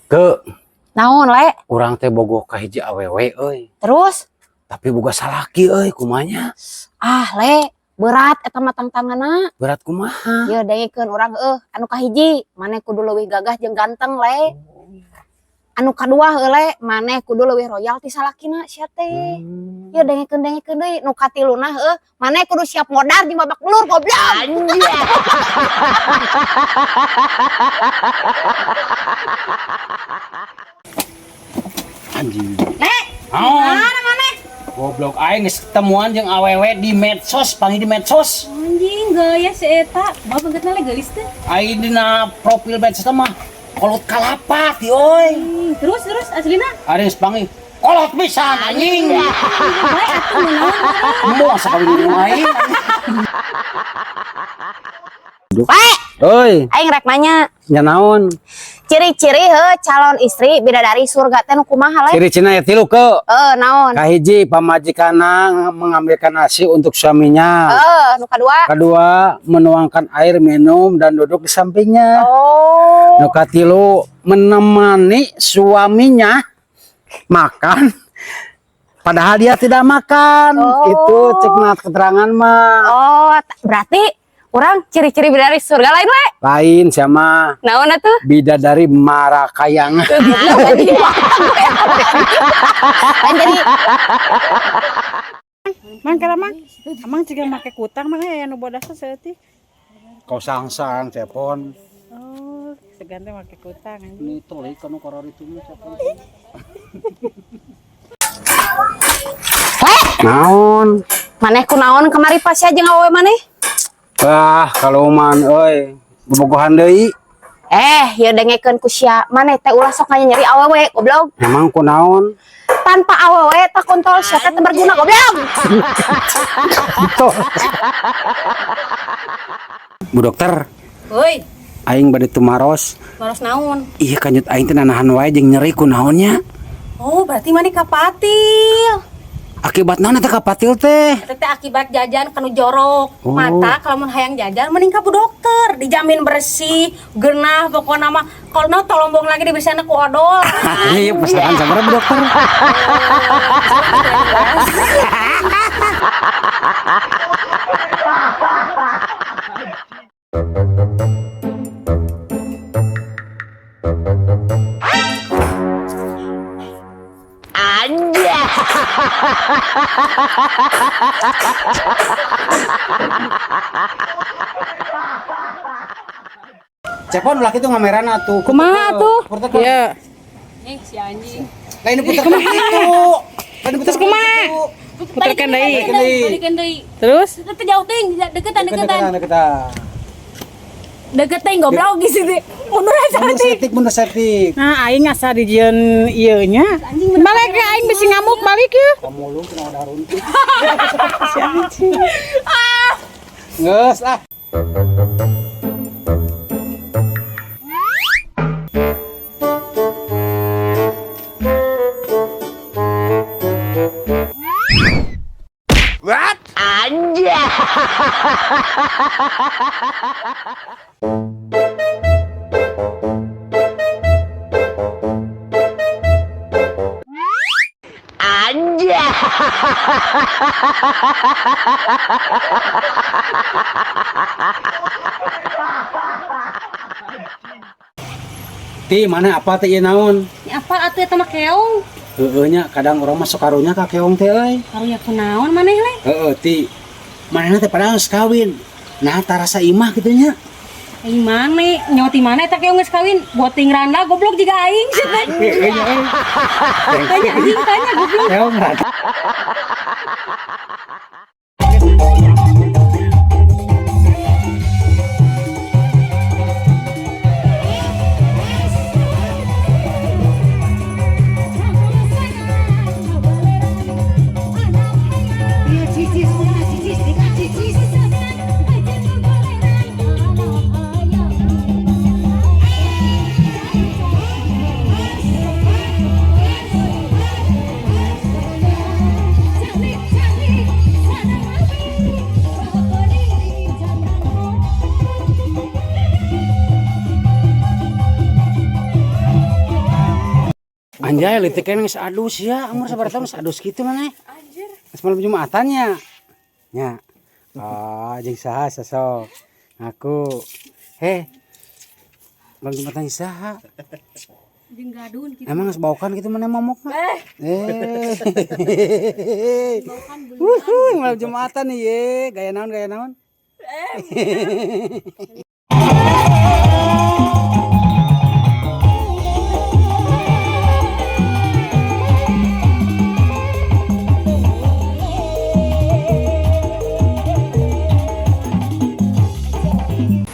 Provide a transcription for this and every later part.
Ke Naon, Le? Urang teh bogoh ka hiji awewe euy. Terus? Tapi boga salaki euy, kumaha nya? Ah, Le, berat eta mah tangtanganna. Berat kumaha? Ye, dengekeun urang heueuh, anu kahiji, maneh kudu leuwih gagah jeung ganteng, Le. Anu kadua heuh, Le, maneh kudu leuwih royal ti salakina sia teh. Ye, dengekeun, dengekeun deui, nu katiluna heueuh, maneh kudu siap modar jeung babak belur, goblok. Anjing. Le, Naon? mana maneh? Goblok, aing geus ketemuan jeung awewe di medsos, panggil di medsos. Anjing, gaya si eta. Bawa banget le geulis teh. Aing dina profil medsos mah kolot kalapa ti euy. Terus terus aslina. Ari geus panggil kolot pisan, anjing. Bae atuh naon. Moal sakali jeung aing. Le, Euy, aing rek nanya. Nya naon? Ciri-ciri heuh calon istri bidadari surga teh nu kumaha, Le? Ciri-cirina ya tilu ke. Eh, naon? Kahiji, pamajikanna mengambilkan nasi untuk suaminya. Eh, nu kadua? Kedua, menuangkan air minum dan duduk di sampingnya. Oh. Nu katilu, menemani suaminya makan padahal dia tidak makan. Oh. Itu cek keterangan mah. Oh, berarti urang ciri-ciri bidadari surga lain, we? Lain sama Naon atuh? Bidadari marakayang. Lain jadi. Mang, kira mang, amang juga make kutang, mang, ya nu bodas saeutik. Kau sang-sang telepon. Oh, segan teh make kutang, anjing. Ini telik kanu koror itu mah telepon. Le, Naon? Maneh kunaon kamari pas jeung awewe maneh? Wah, kalau man euy, bobogohan deui. Eh, ya dengekeun ku sia, maneh teh ulah sok nyeri awewe, goblok. Emang kunaon? Tanpa awewe tah kontol sia teh teu berguna, goblok. Betul. Bu Dokter, Woi, aing bade tumaros. maros naon? Iya, kanjut aing teh nanahan wae jeung nyeri, kunaon nya? Oh, berarti maneh kapatil. Akibat naon eta kapatil teh? Eta teh akibat jajan kanu jorok. Oh. Mata kalau mun hayang jajan mending ka bu dokter, dijamin bersih, genah pokokna mah. Kalau no tolombong lagi dibersihan ku odol. Iya, pesanan sabaraha, Bu Dokter? Cepon ulah kitu ngameran atuh. Kumaha atuh? Puter. Iya. Eh, si anjing. Lain puter gitu. Lain puter. Terus kumaha? Puterkeun deui. Balikan deui. Balikan deui. Terus? Itu jauh ting, deketan deketan. Deketan. Deket ting, goblok di situ. Mundur aja Mundur ting. setik, mundur setik. Nah, aing asa dijieun ieu nya. Balik ke aing bisi ngamuk, balik ye. Kamu lu kena udah runtuh. Si anjing. Geus ah. What? Anjay. Anjay. Ti, mana apa teh ieu naon? Ini apa atuh eta mah keong? Heueuh nya, kadang urang mah sok karunya ka keong teh euy. Karunya kunaon maneh, Le? Heeh, ti. Manehna teh padahal geus kawin. Nah, tarasa imah kitu nya. Aing mane, nyawa ti mana eta keong geus kawin? Boting randa goblok jiga aing sih teh. Heueuh nya euy. Tanya anjing, tanya goblok. Keong randa. Anjay, leutik keneh geus adus ya. Umur sabaraha tahun geus adus kitu maneh? Anjir. Geus malam Jumatan nya. Nya. Ah, jeung saha sosok? Aku. Heh. Malam Jumatan jeung saha? Jeung gadun kitu. Emang geus baukan gitu maneh momokna? Eh. Wuhuy, malam Jumatan nih ye. Gaya naon, gaya naon?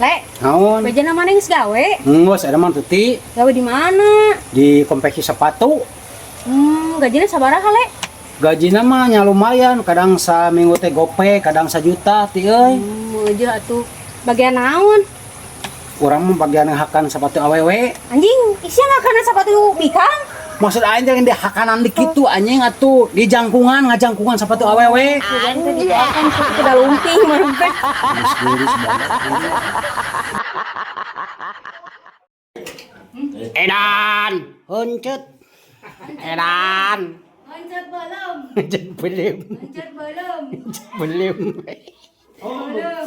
Le, Naon? bejana mana geus gawe? Geus ada mah tuti Gawe di mana? di konveksi sepatu. Gajinya sabaraha, Le? Gajina mah nya lumayan, kadang saminggu teh gope, kadang sajuta ti euy. Aja atuh. Bagian naon? Urang mah bagian hakan sepatu awewe. Anjing, isia ngakanan sepatu bikang? Maksud aing teh di hakanan di kitu anjing atuh, di jangkungan ngajangkungan sepatu awewe. Anjing, kan udah lumping mah teh. Edan, huncut. Edan. Loncat belum, Huncut belum. loncat belum. Belum. Belum.